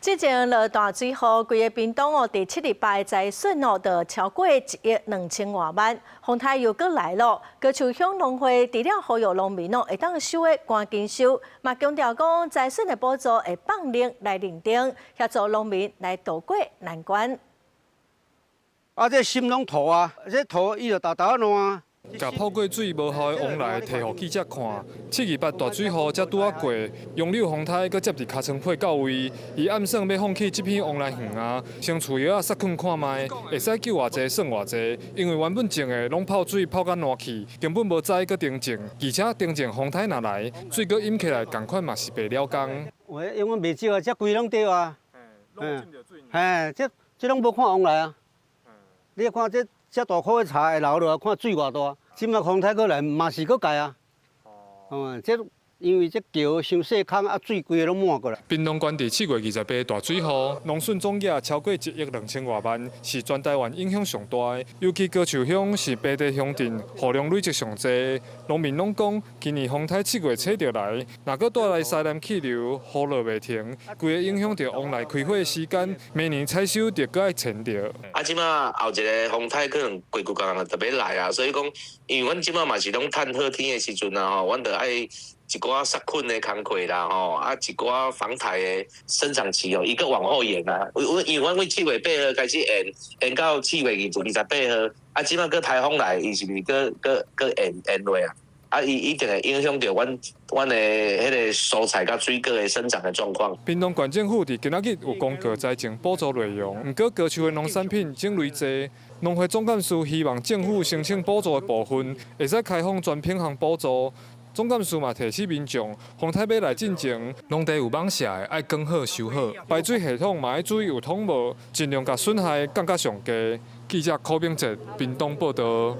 之前落大水雨，規个屏東哦，佇七二八災損哦，就超過1億2千外萬。風颱又閣來咯，高樹鄉農會除了呼籲農民哦，會當收的趕緊收，嘛強調講災損的補助會放靈來認定，協助農民來渡過難關。啊，這心攏塗啊，這塗伊就沓沓仔爛啊。共泡過水無效的王梨提予記者看，七二八大水雨才拄仔過，楊柳風颱閣接佇尻川配到位，伊暗算欲放棄這片王梨園啊，先厝藥仔殺菌看覓，會使救偌濟算偌濟，因為原本種的攏泡水泡甲爛去，根本無栽閣重種，而且重種風颱若來，水閣淹起來，仝款嘛是白了工。有的永遠袂少啊，這規攏著啊，嗯，嘿，這這攏無看王梨啊，你看這。這大箍的柴會流落來，看水偌大。這馬風颱閣來，嘛是閣蓋啊。哦，這因為這橋傷細空，啊水規个攏滿過來。屏東縣佇7月28大水雨，農損總額超過1億2千外萬，是全台灣影響上大的。尤其高樹鄉是平地鄉鎮，雨量累積上濟，農民攏講，今年風颱7月吹著來，若閣帶來西南氣流，雨落袂停，規个影響著王梨開花的時間，明年採收就閣愛延著。啊，這馬後一个風颱可能過幾工就欲來啊，所以講，因為阮這馬嘛是攏趁好天的時陣啊吼，阮著愛一寡殺菌的工課啦吼，啊一寡防颱的生長期哦，伊閣往後延啊。因為阮為7月8號開始延，延到7月28號，啊，這馬閣颱風來，伊是毋是閣閣閣延延落啊？啊，伊一定會影響著阮阮的彼个蔬菜佮水果的生長的狀況。屏東縣政府佇今仔日有公告災情補助內容，毋過高樹的農產品種類濟，農會總幹事希望政府申請補助的部分，會使開放全品項補助。總幹事嘛提醒民眾，風颱欲來進前，農地有蠓蛇的愛管好收好，排水系統嘛愛注意有通無，盡量共損害降甲上低。記者柯炳哲屏東報導。